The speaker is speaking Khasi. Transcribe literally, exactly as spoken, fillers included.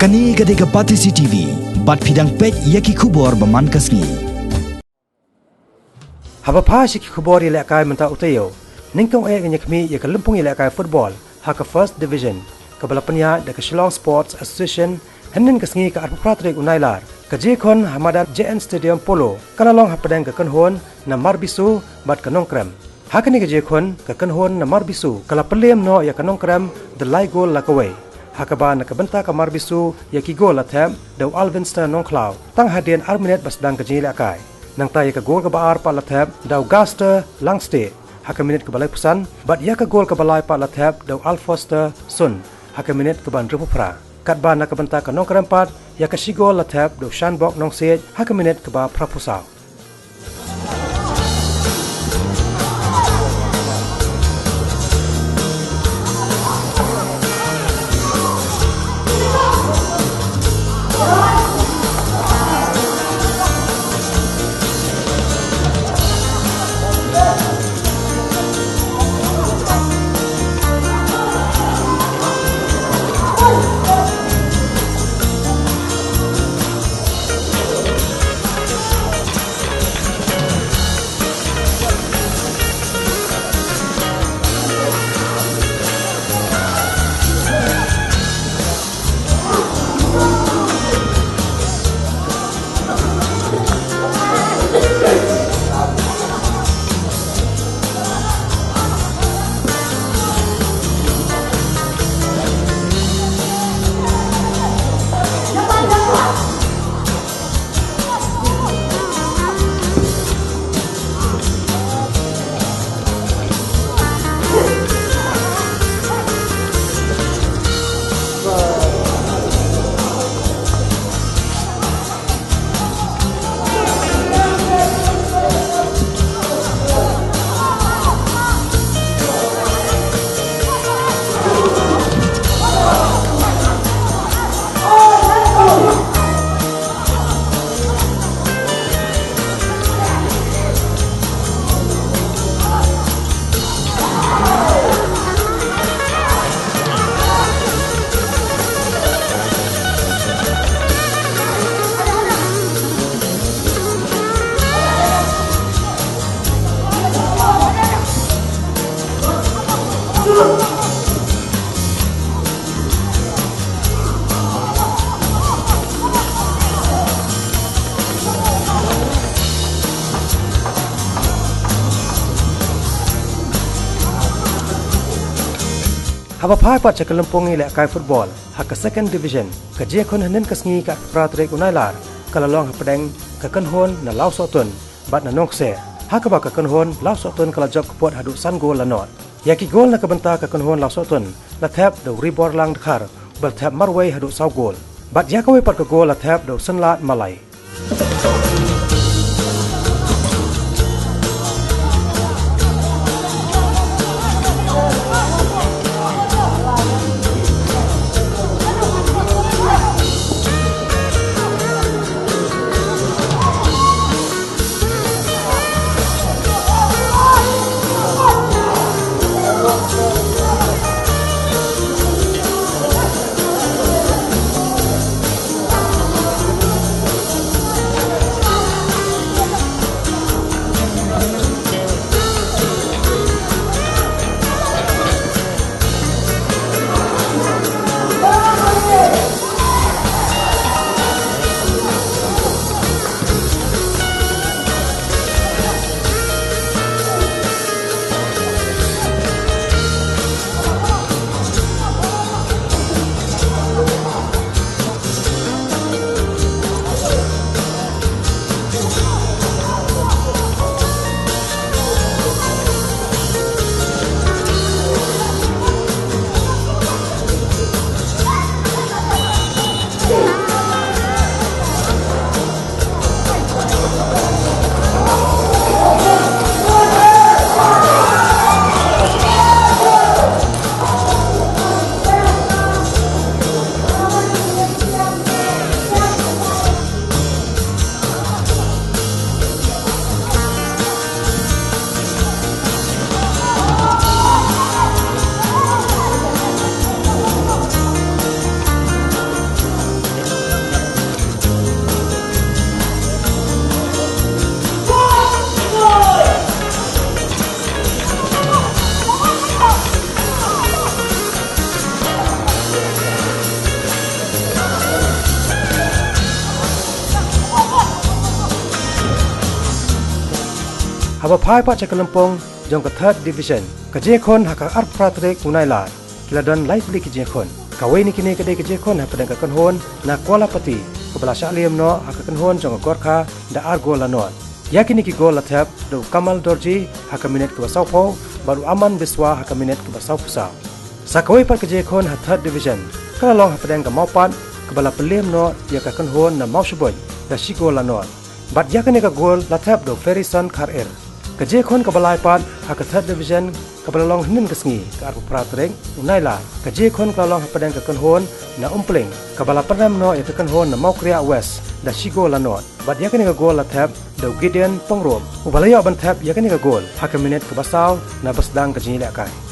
Kane ka dei ka Batesi T V, bad phi dang peit ïa ki khubor ba man ka sngi. Haba phai sha ki khubor ïalehkai mynta u taïew, nyngkong eh ngin ïa khmih ïa ka lympung ïalehkai football ha ka First Division, kaba la pynïaid da ka Shillong Sports Association. Hynnin ka sngi ka arphew phra tarik u Nailar, ka jingïakhun ha madan J N Stadium Polo ka la long hapdeng ka kynhun na Marbisu bad ka Nongkrem. Ha kane ka jingïakhun, ka kynhun na Marbisu ka la pynliem noh ïa ka Nongkrem da lai gol la kawei, ha kaba na ka bynta ka Marbisu ïa ki gol la thep da u Alvinster Nongkhlaw tang hadien ar minit ba sdang ka jingïalehkai. Nangta ïa ka gol kaba ar pat la thep da u Gaster Langstieh ha ka minit kaba laiphew san, bad ïa ka gol kaba lai pat la thep da u Alfoster Sun ha ka minit kaba hynriewphew phra. Katba na ka bynta ka Nongkrem pat, ïa ka shi gol la thep da u Shanbok Nongsiej ha ka minit kaba phraphew saw. Haba phai pat sha ka lympung ïalehkai football ha ka Second Division, ka jingïakhun hynnin ka sngi ka arphew phra tarik u Nailar ka la long hapdeng ka kynhun na Lawsohtun bad na Nongkser, ha kaba ka kynhun Lawsohtun ka la jop kput haduh san gol la nod. Ïa ki gol na ka bynta ka kynhun Lawsohtun la thep da u Riborlang Dkhar, uba la thep marwei haduh saw gol, bad ïa kawei pat ka gol la thep da u Synlad Malai. Ba phai pat sha ka lympung jong ka Third Division, ka jingïakhun ha ka arphew phra tarik u Nailar, ki la don lai tylli ki jingïakhun. Kawei na kine ka dei ka jingïakhun hapdeng ka kynhun na Kuala Pati, kaba la shah liam noh ha ka kynhun jong ka Gorkha da ar gol la nod. Ïa kine ki gol la thep da u Kamal Dorji ha ka minit kaba sawphew bad u Aman Biswa ha ka minit kaba sawphew saw. Sa kawei pat ka jingïakhun ha Third Division ka la long hapdeng ka Mawpat, kaba la pynliam noh ïa ka kynhun na Mawshbuit da shi gol la nod. Bad ïa kane ka gol la thep da u Ferrison Kharir. Ka jingïakhun kaba lai pat ha ka Third Division kaba la long hynnin ka sngi, ka arphew phra tarik u Nailar, ka jingïakhun ka la long hapdeng ka kynhun na Umpling, kaba la pynrem noh ïa ka kynhun na Mawkriah West da shi gol la nod. Bad ïa kane ka gol la thep da u Gideon Pyngrope, uba la ïoh ban thep ïa kane ka gol ha ka minit kaba saw na ba sdang ka jingïalehkai.